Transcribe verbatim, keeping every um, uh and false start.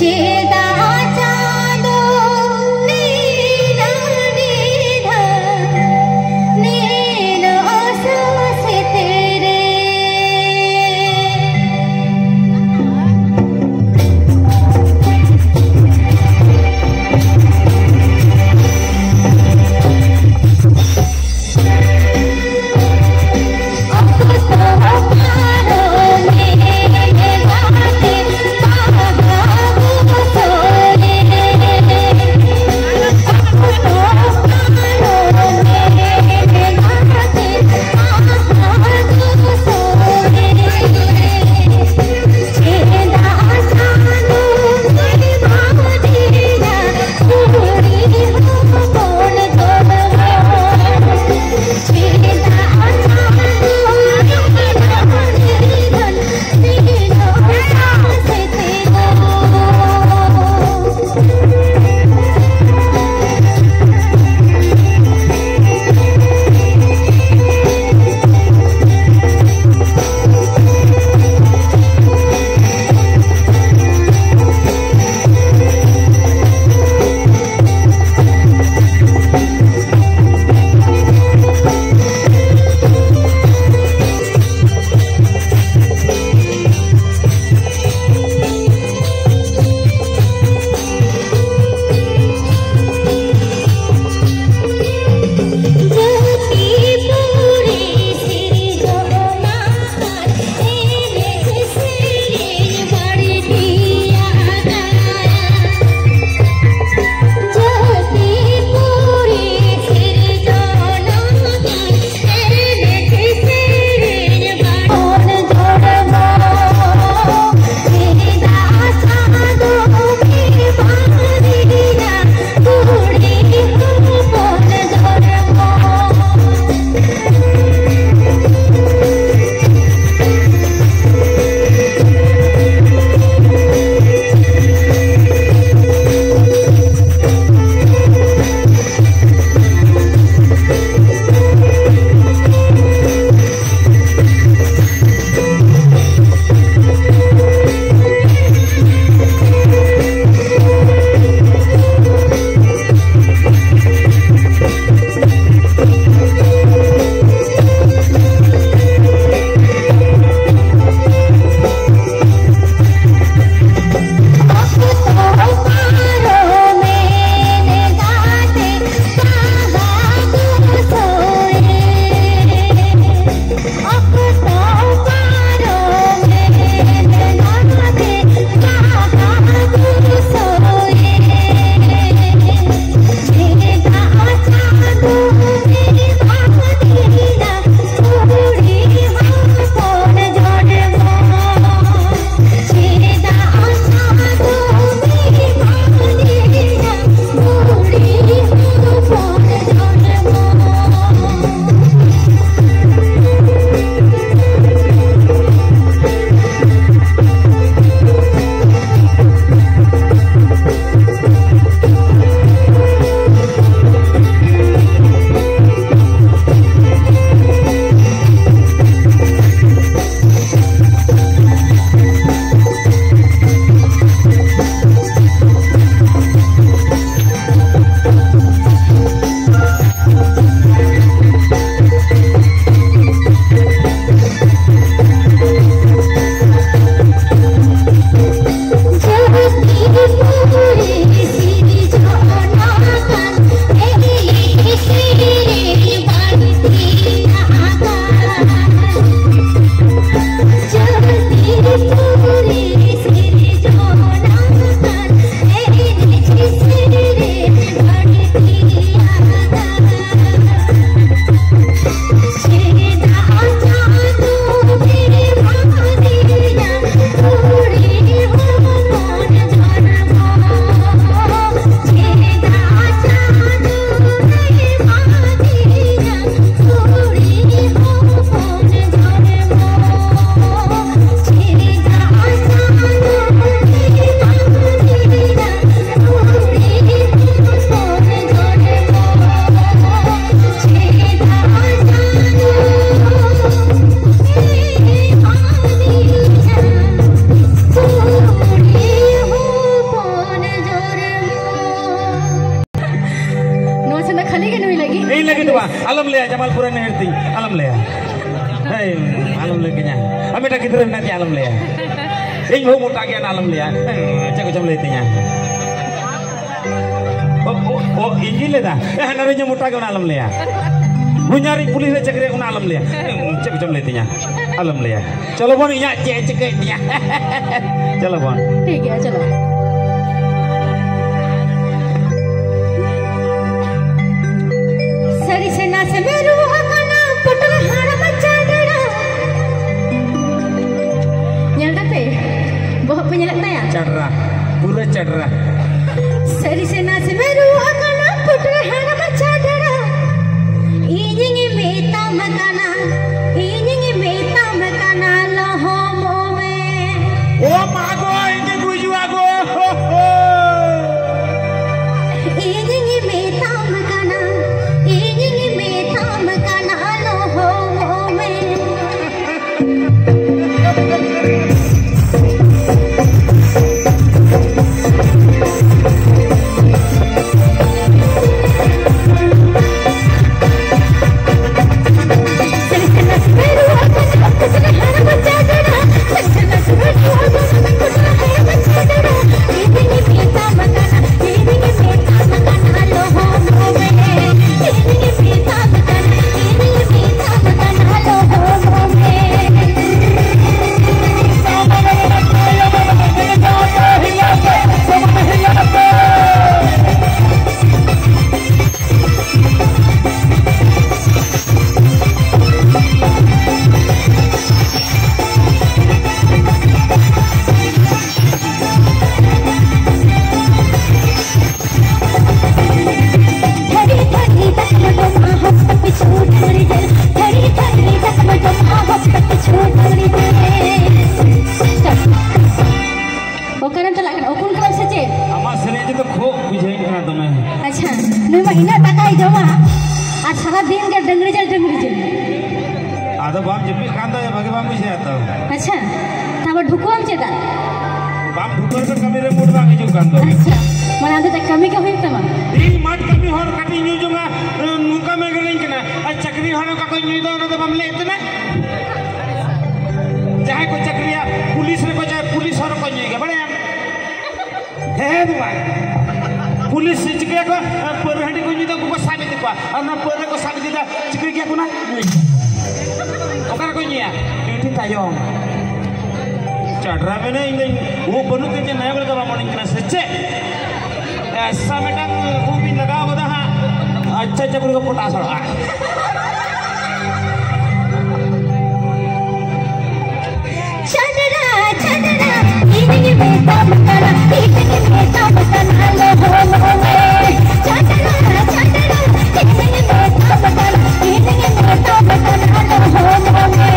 ᱪᱮᱫᱟᱜ ᱪᱟᱸᱫᱚ ᱱᱤᱱᱟᱹᱜ ᱰᱷᱮᱨ, ᱱᱤᱱᱟᱹᱜ ᱟᱥᱟ ᱥᱮᱴᱮᱨ? ᱯᱟᱞᱯᱩᱨᱟ ᱱᱟᱹᱭᱦᱟᱹᱨ ᱛᱤᱧ, ᱟᱞᱚᱢ ᱞᱟᱹᱭᱟ᱾ ᱦᱮᱸ, ᱟᱞᱚᱢ ᱞᱟᱹᱭ ᱠᱤᱧᱟ᱾ ᱟᱨ ᱢᱤᱫᱴᱟᱝ ᱜᱤᱫᱽᱨᱟᱹ ᱢᱮᱱᱟᱭ ᱛᱤᱧᱟ, ᱟᱞᱚᱢ ᱞᱟᱹᱭᱟ᱾ ᱤᱧ ᱵᱟᱹᱦᱩ ᱢᱚᱴᱟ ᱜᱮᱭᱟ, ᱟᱞᱚᱢ ᱞᱟᱹᱭᱟ᱾ ᱦᱮᱸ, ᱪᱮᱫ ᱠᱚᱪᱚᱢ ᱞᱟᱹᱭ ᱛᱤᱧᱟ᱾ ᱚ, ᱚ, ᱚ, ᱤᱧ ᱜᱤᱧ ᱞᱟᱹᱭᱫᱟ᱾ ᱦᱮᱸ, ᱦᱟᱱᱟ ᱨᱮ ᱤᱧ ᱢᱚᱴᱟ ᱜᱮ, ᱚᱱᱟ ᱟᱞᱚᱢ ᱞᱟᱹᱭᱟ᱾ ᱵᱷᱩᱧᱟᱨᱤ ᱯᱩᱞᱤᱥ ᱨᱮ ᱪᱟᱹᱠᱨᱤ, ᱚᱱᱟ ᱟᱞᱚᱢ ᱞᱟᱹᱭᱟ᱾ ᱦᱮᱸ, ᱪᱮᱫ ᱠᱚᱪᱚᱢ ᱞᱟᱹᱭ ᱛᱤᱧᱟ, ᱟᱞᱚᱢ ᱞᱟᱹᱭᱟ᱾ ᱪᱚᱞᱚ ᱵᱚᱱ, ᱤᱧᱟᱹᱜ ᱪᱮᱫ ᱮ ᱪᱤᱠᱟᱹᱭᱮᱫ ᱛᱤᱧᱟ᱾ ᱪᱚᱞᱚ ᱵᱚᱱ᱾ ᱴᱷᱤᱠ ᱜᱮᱭᱟ, ᱪᱚᱞᱚ᱾ ᱥᱟᱹᱨᱤ ᱥᱮ ᱱᱟᱥᱮ ᱢᱮᱨᱩ ᱟᱠᱟᱱᱟ, ᱯᱩᱴᱩᱨ ᱦᱟᱲᱟᱢ ᱪᱟᱰᱨᱟ᱾ ᱧᱮᱞ ᱫᱟᱯᱮ, ᱵᱚᱦᱚᱜ ᱯᱮ ᱧᱮᱞᱮᱫ ᱛᱟᱭᱟ? ᱪᱟᱰᱨᱟ, ᱯᱩᱨᱟᱹ ᱪᱟᱰᱨᱟ᱾ ᱥᱟᱹᱨᱤ ᱥᱮ ᱱᱟᱥᱮ ᱢᱮᱨᱩ ᱟᱠᱟᱱᱟ, ᱯᱩᱴᱩᱨ ᱦᱟᱲᱟᱢ ᱪᱟᱰᱨᱟ᱾ ᱤᱧᱤᱧ ᱢᱮᱛᱟᱢ ᱠᱟᱱᱟ, ᱤᱧᱤᱧ ᱢᱮᱛᱟᱢ ᱠᱟᱱᱟ, ᱞᱚᱦᱚᱢᱚᱜ ᱢᱮ᱾ ᱳ ᱢᱟ ᱜᱳ, ᱤᱧᱤᱧ ᱜᱩᱡᱩᱜᱼᱟ ᱜᱳ᱾ ᱤᱧᱤᱧ ᱢᱮᱛᱟᱢ ᱠᱟᱱᱟ, ᱤᱧᱤᱧ ᱢᱮᱛᱟᱢ ᱠᱟᱱᱟ, ᱞᱚᱦᱚᱢᱚᱜ ᱢᱮ᱾ ᱚᱠᱟᱨᱮᱢ ᱪᱟᱞᱟᱜ ᱠᱟᱱᱟ? ᱩᱠᱩᱱ ᱠᱟᱱᱟᱢ ᱥᱮ ᱪᱮᱫ? ᱟᱢᱟᱜ ᱥᱮᱨᱮᱧ ᱛᱮᱫᱚ ᱠᱷᱩᱵ ᱵᱩᱡᱷᱟᱹᱣᱤᱧ ᱠᱟᱱᱟ ᱫᱚᱢᱮ᱾ ᱟᱪᱪᱷᱟ, ᱱᱩᱭ ᱢᱟ ᱤᱱᱟᱹᱜ ᱫᱟᱠᱟᱭ ᱡᱚᱢᱟ ᱟᱨ ᱥᱟᱨᱟ ᱫᱤᱱ ᱜᱮ ᱰᱟᱹᱝᱨᱤ ᱡᱤᱞ, ᱰᱟᱹᱝᱨᱤ ᱡᱤᱞ᱾ ᱟᱫᱚ ᱵᱟᱢ ᱡᱟᱹᱯᱤᱫ ᱠᱷᱟᱱ ᱫᱚ ᱵᱷᱟᱜᱮ ᱵᱟᱢ ᱵᱩᱡᱷᱟᱹᱣᱟ ᱛᱚ᱾ ᱟᱪᱪᱷᱟ, ᱛᱟᱦᱚᱞᱮ ᱰᱷᱩᱠᱩᱣᱟᱢ ᱪᱮᱫᱟᱜ? ᱵᱟᱢ ᱰᱷᱩᱠᱟᱹᱣ ᱞᱮᱠᱷᱟᱱ ᱠᱟᱹᱢᱤ ᱨᱮ mood ᱵᱟᱝ ᱦᱤᱡᱩᱜ ᱠᱟᱱ ᱫᱚ᱾ ᱟᱪᱪᱷᱟ, ᱢᱟᱱᱮ ᱟᱢ ᱫᱚ ᱪᱮᱫ ᱠᱟᱹᱢᱤ ᱜᱮ ᱦᱩᱭᱩᱜ ᱛᱟᱢᱟ? ᱤᱧ ᱢᱟᱴᱷ ᱠᱟᱹᱢᱤ ᱦᱚᱲ ᱠᱟᱹᱴᱤᱡ ᱧᱩ ᱡᱚᱝᱟ, ᱱᱚᱝᱠᱟ ᱢᱮᱱ ᱠᱟᱹᱱᱟᱹᱧ ᱠᱟᱱᱟ᱾ ᱟᱨ ᱪᱟᱹᱠᱨᱤ ᱦᱚᱲ ᱚᱠᱟ ᱠᱚ ᱧᱩᱭ ᱫᱚ, ᱚᱱᱟ ᱫᱚ ᱵᱟᱢ ᱞᱟᱹᱭᱮᱫ ᱛᱟᱦᱮᱱᱟ? ᱡᱟᱦᱟᱸᱭ ᱠᱚ ᱪᱟᱹᱠᱨᱤᱭᱟ, ᱯᱩᱞᱤᱥ ᱨᱮᱠᱚ ᱪᱟ-, ᱯᱩᱞᱤᱥ ᱦᱚᱸ ᱨᱮᱠᱚ ᱧᱩᱭ ᱜᱮᱭᱟ, ᱵᱟᱲᱟᱭᱟᱢ? ᱦᱮᱸ ᱫᱚ ᱵᱟᱝ᱾ ᱯᱩᱞᱤᱥ ᱪᱤᱠᱟᱹᱭᱟᱠᱚ? ᱯᱟᱹᱣᱨᱟᱹ ᱦᱟᱺᱰᱤ ᱠᱚ ᱧᱩᱭ ᱫᱚ, ᱩᱱᱠᱩ ᱠᱚ ᱥᱟᱵ ᱤᱫᱤ ᱠᱚᱣᱟ᱾ ᱟᱨ ᱚᱱᱟ ᱯᱟᱹᱣᱨᱟᱹ ᱠᱚ ᱥᱟᱵ ᱤᱫᱤᱭᱮᱫᱟ, ᱪᱤᱠᱟᱹᱭ ᱜᱮᱭᱟ ᱠᱚ ᱚᱱᱟ? ᱧᱩᱭ᱾ ᱚᱠᱟ ᱨᱮᱠᱚ ᱧᱩᱭᱟ? ᱰᱤᱭᱩᱴᱤ ᱛᱟᱭᱚᱢ᱾ ᱪᱟᱰᱨᱟ ᱢᱮᱱᱟᱭ, ᱤᱧ ᱫᱚᱧ ᱩᱵ ᱵᱟᱹᱱᱩᱜ ᱛᱤᱧ ᱛᱮ ᱱᱟᱭᱚᱵ ᱨᱮᱫᱚ ᱵᱟᱢ ᱢᱚᱱᱮᱧ ᱠᱟᱱᱟ ᱥᱮ ᱪᱮᱫ? ᱮᱥᱟ ᱢᱤᱫᱴᱟᱝ ᱩᱵ ᱤᱧ ᱞᱟᱜᱟᱣ ᱠᱟᱫᱟ ᱦᱟᱸᱜ᱾ ᱟᱪᱪᱷᱟ, ᱟᱪᱪᱷᱟ, ᱠᱩᱲᱤ ᱠᱚ ᱯᱚᱴᱟ ᱥᱚᱲᱚᱜᱼᱟ᱾ ᱪᱟᱰᱨᱟ, ᱪᱟᱰᱨᱟ, ᱤᱧ ᱢᱮᱛᱟᱢ ᱠᱟᱱᱟ, ᱤᱧ ᱢᱮᱛᱟᱢ ᱠᱟᱱᱟ, ᱟᱞᱚ ᱦᱚᱢᱚ ᱢᱮ᱾ ᱪᱟᱰᱨᱟ, ᱪᱟᱰᱨᱟ, ᱤᱧ ᱢᱮᱛᱟᱢ ᱠᱟᱱᱟ, ᱤᱧ ᱢᱮᱛᱟᱢ ᱠᱟᱱᱟ, ᱟᱞᱚ ᱦᱚᱢᱚ ᱢᱮ᱾